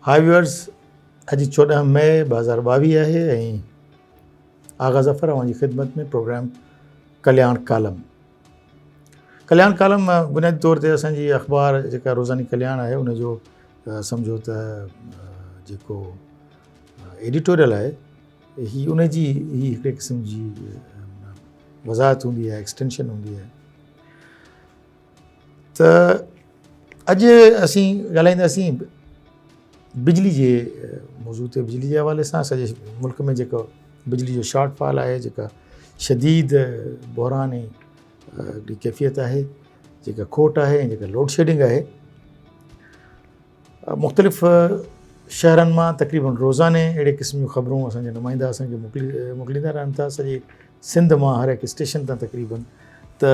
High viewers اڄ 14 مئي 2022 آهي ۽ آغا ظفر اوهان جي خدمت ۾ پروگرام ڪلياڻ ڪالم ڪلياڻ ڪالم بنيادي طور تي اسان جي اخبار جيڪا روزاني ڪلياڻ آهي ان جو سمجهو ته جيڪو ايڊيٽوريل آهي هي ان جي هي هڪڙي قسم جي وضاحت هوندي آهي ايڪسٽينشن هوندي آهي ته اڄ اسين ڳالهائينداسين بجلي جي موضوع تي بجلي جي حوالي سان سڄي ملڪ ۾ جيڪو بجلي جو شارٽ فال آهي جيڪا شديد بحران ۽ هڪڙي ڪيفيت آهي جيڪا کوٽ آهي ۽ جيڪا لوڊ شيڊنگ آهي مختلف شهرن مان تقريبن روزاني اهڙي قسم جون خبرون اسان جا نمائندا اسان کي موڪلي موڪليندا رهن ٿا سڄي سنڌ مان هر هڪ اسٽيشن تان تقريبن ته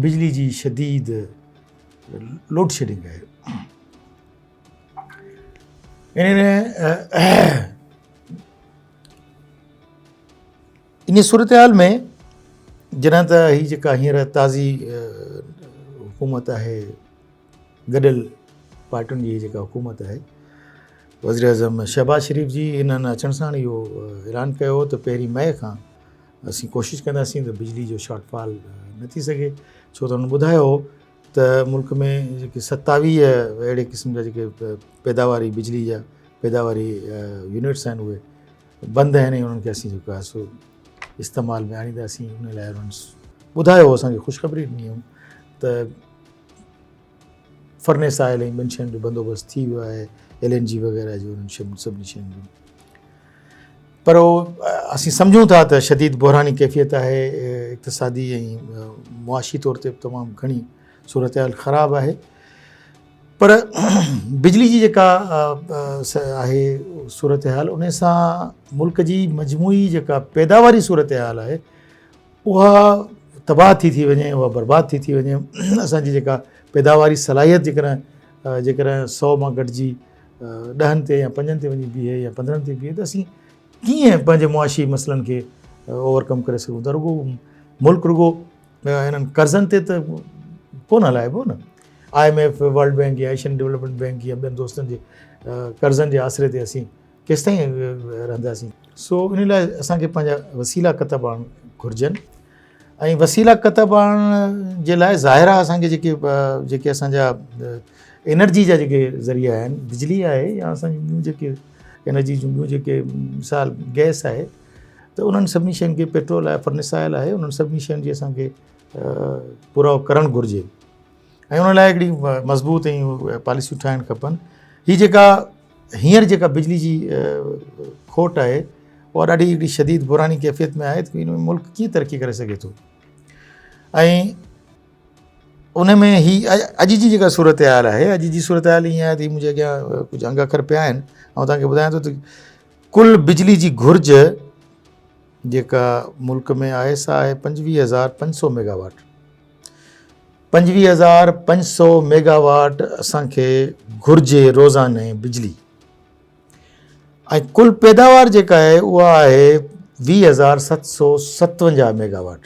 بجلي جي شديد لوڊ شيڊنگ آهي ان صورتحال ۾ جڏهن ته هي جيڪا هينئر تازي حڪومت آهي گڏيل پارٽين جي جيڪا حڪومت آهي وزير اعظم شهباز شريف جي انهن اچڻ سان اهو اعلان ڪيو ته پهرين مئي کان اسين ڪوشش ڪنداسين ته بجلي جو شارٽ فال نه ٿي سگهي ڇو ته هن ٻڌايو هو ته ملڪ ۾ جيڪي 27 اهڙي قسم جا جيڪي پيداواري بجلي جا پيداواري يونٽس آهن اهي بند آهن ۽ انهن کي اسين جيڪو آهي سو استعمال ۾ آڻينداسين ان لاء انهن ٻڌايو اسانکي خوشخبري ڏني هئي ته فرنيس آئل ۽ ٻين شين جو بندوبست ٿي ويو آهي ايل اين جي وغيره جو انهن شين سڀني شين جو پر اسين سمجهون ٿا ته شديد بحراني ڪيفيت آهي اقتصادي ۽ معاشي طور تي تمام گهڻي صورتحال خراب آهي پر بجلي جي جيڪا آهي صورتحال ان سان ملڪ جي مجموعي جيڪا پيداواري صورتحال آهي اها تباهه ٿي ٿي وڃي اها برباد ٿي ٿي وڃي اسان جي جيڪا پيداواري صلاحيت جيڪڏهن جيڪڏهن سو مان گهٽجي ڏهن تي يا پنجن تي وڃي بيهي يا پندرهن تي بيهي ته اسين ڪيئن پنهنجي معاشي مسئلن کي اوورڪم ڪري سگهون ٿا رڳو ملڪ رڳو انهن قرضن تي ته ڪونه هلائبو نه I M F world bank يا ايشين ڊولپمينٽ بينڪ يا ٻين دوستن جي قرضن جي آسري تي اسين ڪيستائين رهنداسين؟ سو ان لاء اسان کي پنهنجا وسيلا ڪتب آڻڻ گهرجن ۽ وسيلا ڪتب آڻڻ جي لاء ظاهر آهي اسان کي جيڪي جيڪي اسان جا انرجي جا جيڪي ذريعا آهن بجلي آهي يا اسان جون ٻيون جيڪي انرجي جون ٻيون جيڪي مثال گئس آهي ته انهن سڀني شين کي پيٽرول آهي فرنس آئل آهي انهن سڀني شين جي اسان کي پورائو ڪرڻ گهرجي ۽ ان لاء هڪڙي مضبوط ۽ پاليسيون ٺاهڻ کپن هي جيڪا هينئر جيڪا بجلي جي کوٽ آهي اها ڏاڍي هڪڙي شديد بحراني ڪيفيت ۾ آهي ته ان ۾ ملڪ ڪيئن ترقي ڪري سگهي ٿو ۽ ان ۾ هي اڄ جي جيڪا صورتحال آهي اڄ جي صورتحال ائين آهي ته منهنجي اڳيان ڪجهه انگ اکر پيا آهن آئون توهان کي ٻڌايان ٿو ته ڪل بجلي جي گهرج جيڪا ملڪ ۾ آهي سا آهي 25500 ميگاواٽ 25500 ميگاواٽ اسان کي گهرجي روزاني بجلي ۽ ڪل پيداوار جيڪا آهي اها آهي 20757 ميگاواٽ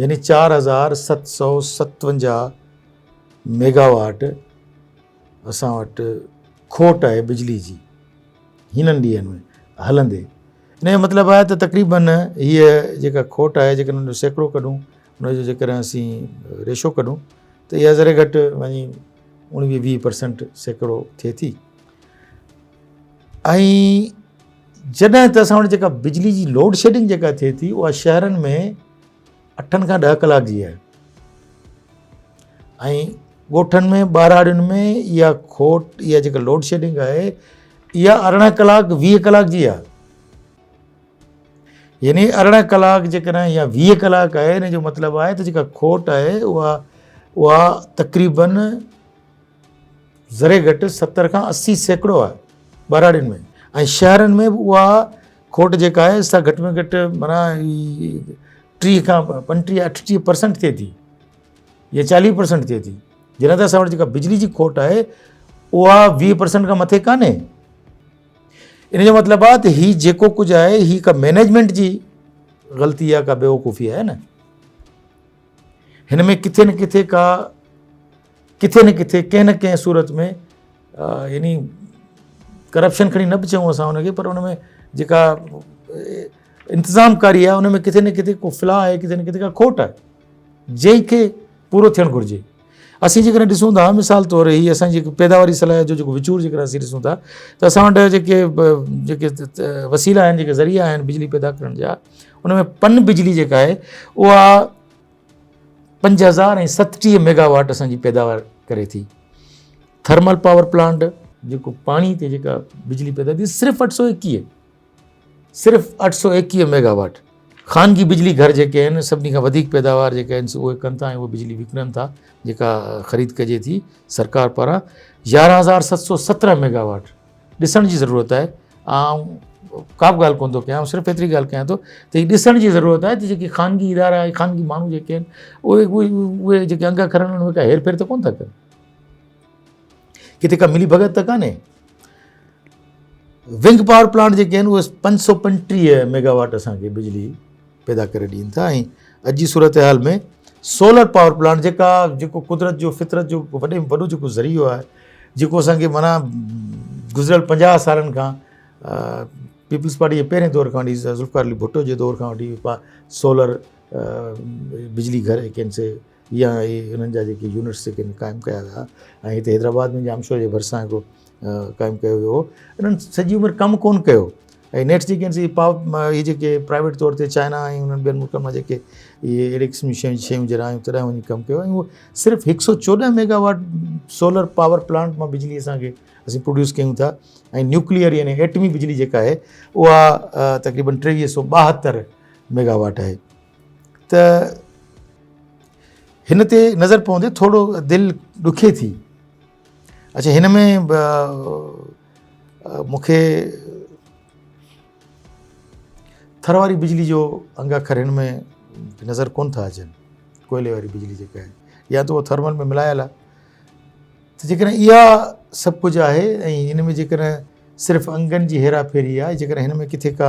يعني 4757 ميگاواٽ اسان وٽ کوٽ آهي بجلي جي هنن ڏينهن ۾ هلندي ان جو مطلب آهي ته تقريبن هيء جيڪا کوٽ آهي جيڪڏهن ان جو سيڪڙو ڪڍون ان جو جيڪڏهن اسين ريشو ڪڍون ته اها ذري گهٽ وڃي اڻويهه ويهه پرسنٽ سيڪڙو ٿئي ٿي ۽ جڏهن ته اسان وٽ جيڪا بجلي جي لوڊ شيڊنگ جيڪا ٿئي ٿي اها شهرن ۾ اٺن کان ڏهه ڪلاڪ جي آهي ۽ ڳوٺن ۾ ٻهراڙين ۾ اها کوٽ اها جيڪا لوڊ شيڊنگ آهي اها ارڙهن ڪلاڪ ويهه ڪلاڪ جي آهي يعني ارڙهن ڪلاڪ جيڪڏهن يا ويهه ڪلاڪ آهي ان جو مطلب آهي ته جيڪا کوٽ آهي اها اها تقريبن ذري گهٽ 70 کان 80% آهي ٻهراڙين ۾ ۽ شهرن ۾ به اها کوٽ جيڪا آهي سا گهٽ ۾ گهٽ معنيٰ 30 کان 35 38 پرسنٽ ٿئي ٿي يا 40 پرسنٽ ٿئي ٿي جڏهن ته اسان وٽ جيڪا بجلي جي کوٽ آهي اها 20 پرسنٽ کان مٿي ڪانهي ان جو مطلب آهي ته هي جيڪو ڪجهه آهي هي ڪا مينيجمينٽ جي غلطي آهي ڪا بيوقوفي آهي نه هن ۾ ڪٿي نه ڪٿي ڪا ڪٿي نه ڪٿي ڪنهن نه ڪنهن صورت ۾ يعني ڪرپشن کڻي نه به چئون اسان ان کي پر ان ۾ جيڪا انتظام ڪاري آهي ان ۾ ڪٿي نه ڪٿي ڪو فلاح آهي، ڪٿي نه ڪٿي ڪا کوٽ آهي جنهن کي پورو ٿيڻ گهرجي. اسين جيڪڏهن ڏسون ٿا مثال طور هي اسان جي پيداواري صلاحيت جو جيڪو وچور جيڪڏهن اسين ڏسون ٿا ته اسان وٽ جيڪي جيڪي وسيلا آهن جيڪي ذريعا آهن بجلي پيدا ڪرڻ جا ان ۾ پن بجلي جيڪا آهي اها 5037 ميگاواٽ اسان جي پيداوار ڪري ٿي. ٿرمل پاور پلانٽ جيڪو پاڻي تي جيڪا بجلي پيدا ٿي صرف 821، صرف 821 ميگاواٽ. خانگي بجلي گهر جيڪي آهن سڀني کان وڌيڪ پيداوار جيڪا آهن اهي ڪن ٿا ۽ اهي بجلي وڪڻن ٿا جيڪا خريد ڪجي ٿي سرڪار پاران 11717 ميگاواٽ. ڏسڻ جي ضرورت آهي، آئون ڪا به ڳالهه ڪونه ٿو ڪيان، صرف ايتري ڳالهه ڪيان ٿو ته هي ڏسڻ جي ضرورت آهي ته جيڪي خانگي ادارا ۽ خانگي ماڻهو جيڪي آهن اهي اهي جيڪي انگ اکر آهن ان ۾ ڪا هير ڦير ته ڪونه ٿا ڪن، ڪٿي ڪا ملي ڀڳت ته ڪانهي. ونگ پاور پلانٽ جيڪي آهن اهي 535 ميگاواٽ اسانکي بجلي پيدا ڪري ڏين ٿا ۽ اڄ جي صورتحال ۾ سولر پاور پلانٽ جيڪا جيڪو قدرت جو فطرت جو وڏي وڏو جيڪو ذريعو آهي جيڪو اسانکي معنيٰ گذريل 50 سالن کان پيپلز پارٽي جي پهرين دور کان وٺي ذوالفقار علي ڀٽو جي دور کان وٺي سولر بجلي گهر جيڪي آهن سي يا اهي انهن جا جيڪي يونٽس جيڪي آهن قائم ڪيا ويا ۽ هتي حيدرآباد ۾ ڄامشوري جي ڀرسان هڪڙو قائم ڪيو ويو هو. انهن سڄي عمر ڪم ڪونه ڪيو ۽ نيٺ جيڪي آهن سي هي جيڪي پرائيويٽ طور تي چائنا ۽ انهن ٻين ملڪن مان جيڪي اهي اهڙي قسم جون شيون شيون جڏهن آيون تڏهن وڃي ڪم ڪيو ۽ اهو صرف 114 ميگاواٽ سولر پاور پلانٽ مان بجلي اسانکي اسين پروڊيوس ڪيون ٿا ۽ نيوڪليئر يعني ايٽمي بجلي جيڪا آهي اها تقريبن 2372 ميگاواٽ آهي. ته هن تي نظر پوندي ٿورو دل ڏکي ٿي. اڇا هن ۾ مون کي ٿر واري بجلي جو انگ اکر هن ۾ نظر ڪونه ٿا اچن، ڪوئلي واري بجلي جيڪا آهي يا ته اها ٿرمل ۾ ملايل آهي. ته جيڪڏهن اها سڀ ڪجهه آهي ۽ هن ۾ جيڪڏهن صرف انگن جي هيرا ڦيري آهي، جيڪڏهن هن ۾ ڪٿي ڪا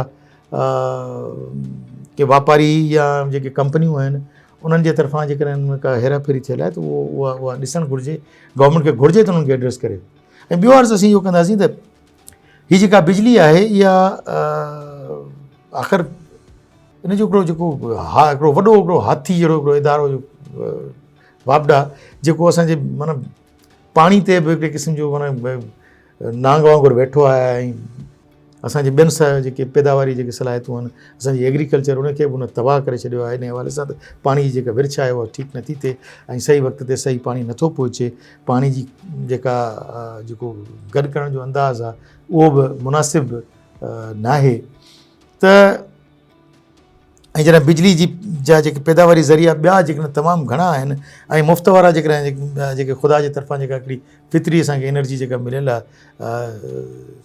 ڪي واپاري يا جيڪي ڪمپنيون آهن انهن جي طرفان جيڪڏهن هن ۾ ڪا هيرا ڦيري ٿيل آهي ته اهو اها اها ڏسڻ گهرجي، گورنمينٽ کي گهرجي ته انهن کي ايڊريس ڪري. ۽ ٻيو عرض اسين اهو ڪنداسين ته هي جيڪا بجلي آهي اها آخر ان جو هڪڙو جيڪو ها هڪڙو وڏو هڪڙو هاٿي جهڙو هڪڙو ادارو واپڊا جيڪو اسانجي معنيٰ پاڻي تي به هڪڙي قسم جو معنيٰ نانگ وانگر ويٺو آهي ۽ اسانجي ٻين جيڪي پيداواري جيڪي صلاحيتون آهن اسانجي ايگريڪلچر ان کي به ان تباهه ڪري ڇڏيو آهي. ان حوالي سان ته پاڻي جي جيڪا ورڇ آهي اها ٺيڪ نٿي ٿئي ۽ صحيح وقت تي صحيح پاڻي نٿو پهچي. پاڻي جي جيڪا جيڪو گڏ ڪرڻ جو انداز آهي اهو به مناسب ناهي. ته ۽ جڏهن بجلي جي جا جيڪي پيداواري ذريعا ٻيا جيڪڏهن تمام گهڻا آهن ۽ مفت وارا جيڪڏهن جيڪي خدا جي طرفان جيڪا هڪڙي فطري اسانکي انرجي جيڪا مليل آهي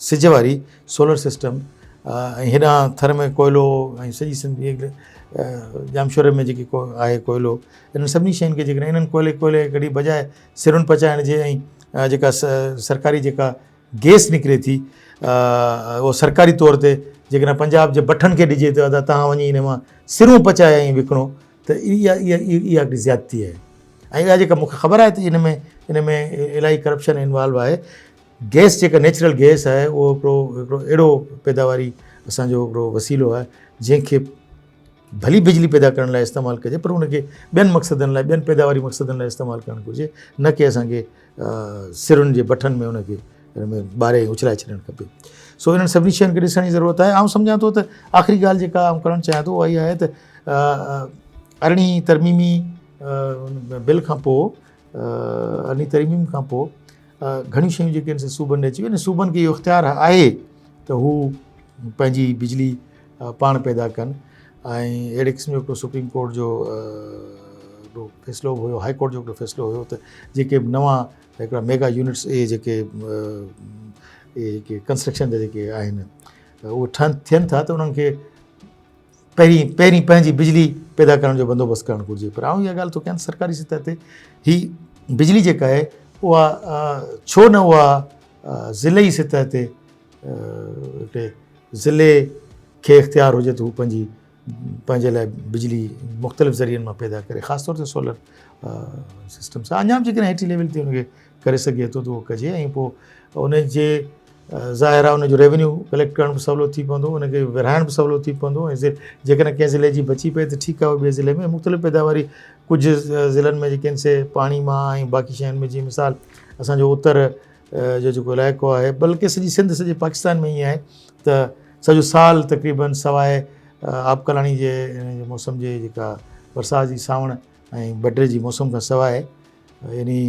سج واري سولر سسٽم ۽ هيڏانهن ٿر ۾ ڪوئلو ۽ سڄي سنڌ ڄامشوري ۾ جيڪي آهي ڪوئلو انهن سڀني شين کي جيڪڏهن انهن ڪوئلي ڪوئلي ڪڍي بجاء سرن پچائڻ جي ۽ جيڪا سرڪاري جيڪا گيس نڪري ٿي اهو سرڪاري طور تي جيڪڏهن پنجاب جي بٺن کي ڏجي ته ادا تهان وڃي ان مان سرون پچائي ۽ وڪڻو ته اها اها اها هڪڙي زيادتي آهي ۽ اها جيڪا مونکي خبر آهي ته ان ۾ ان ۾ الاهي ڪرپشن انوالو آهي. گيس جيڪا نيچرل گيس آهي اهو هڪڙو هڪڙو اهڙو پيداواري اسانجو هڪڙو وسيلو آهي جنهن کي ڀلي بجلي پيدا ڪرڻ لاء استعمال ڪجي پر ان کي ٻين مقصدن لاء ٻين پيداواري مقصدن لاء استعمال ڪرڻ گهرجي نه ڪي اسان کي سرن جي بٺن ۾ ان کي ان ۾ ٻاري اڇلائي ڇڏڻ کپي. سو انهن سڀني شين کي ڏسڻ جي ضرورت آهي. آئون سمجهان ٿو ته آخري ڳالهه جيڪا آئون ڪرڻ چاهيان ٿو اها اها آهي ته ارڙهين ترميمي بل کان پوء ارڙهين ترميم کان پوء گهڻيون شيون جيڪي آهن سي صوبن ڏي اچي ويون آهن. صوبن کي اهو اختيار آهي ته هو پنهنجي بجلي پاڻ پيدا ڪن ۽ اهڙي قسم جو هڪڙو سپريم ڪورٽ جو هڪڙو فيصلو به هيو، هائي ڪورٽ جو هڪڙو فيصلو هيو ته جيڪي به نوان هڪڙا ميگا يونٽس اهي جيڪي اهي جيڪي ڪنسٽرڪشن جا جيڪي آهن اهي ٺهن ٿين ٿا ته انهن کي پهرين پهرين پنهنجي بجلي پيدا ڪرڻ جو بندوبست ڪرڻ گهرجي. پر آئون اها ڳالهه ٿو ڪيان سرڪاري سطح تي هي بجلي جيڪا آهي اها ڇو نه اها ضلعي سطح تي هڪڙي ضلعي کي اختيار هجي ته هو پنهنجي پنهنجي لاء بجلي مختلف ذريعن مان پيدا ڪري خاص طور تي سولر سسٽم سان اڃا به جيڪڏهن هيٺين ليول تي ان کي ڪري سگهجي ٿو ته اهو ڪجي ۽ پوء ان جي ظاهر آهي ان جو ريونيو ڪليڪٽ ڪرڻ به سولو ٿي پوندو ان کي ورهائڻ به سولو ٿي پوندو ۽ جيڪڏهن ڪنهن ضلعي جي بچي پئي ته ٺيڪ آهي ٻئي ضلعي ۾ مختلف پيداواري ڪجهه ضلعن ۾ جيڪي آهن سي پاڻي مان ۽ باقي شين ۾ جيئن مثال اسانجو اتر جو جيڪو علائقو آهي بلڪه سڄي سنڌ سڄي پاڪستان ۾ ائين آهي ته سڄو سال تقريبن سواء آبڪلاڻي جي موسم جي جيڪا برسات جي سانوڻ ۽ بڊ جي موسم کان سواء يعني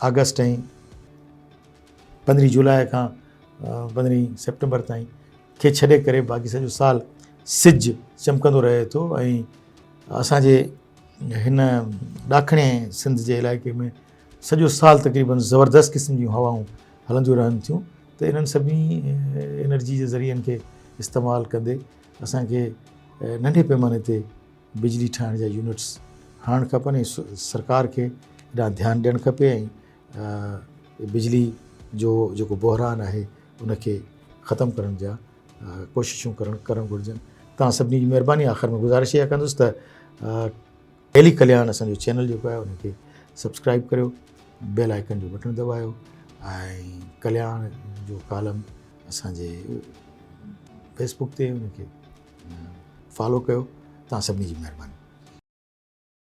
آگسٽ ۽ پندرهين جولاء کان پندرهين سيپٽمبر تائين کي ڇڏي ڪري باقي سڄو سال سج چمڪندو رهي ٿو ۽ اسانجي هن ڏاکڻي سنڌ جي علائقي ۾ سڄو سال تقريبن زبردست قسم جون هوائون هلنديون رهن ٿيون ته انهن سڀني انرجي جي ذريعن کي استعمال ڪندي اسانکي ننڍي پيماني تي بجلي ٺاهڻ جا يونٽس هڻڻ کپن ۽ سرڪار کي ڏانهن ڌيان ڏيڻ کپي ۽ بجلي جو جيڪو بحران آهي ان کي ختم ڪرڻ جا ڪوششون ڪرڻ ڪرڻ گهرجن توهان سڀني جي مهرباني آخر ۾ گذارش اها ڪندس ته ڊيلي ڪلياڻ اسان جو چينل جيڪو آهي ان کي سبسڪرائب ڪريو بيل آئڪن جو بٽڻ دٻايو ۽ ڪلياڻ جو ڪالم اسان جي فيسبڪ تي ان کي فالو ڪيو توهان سڀني جي مهرباني.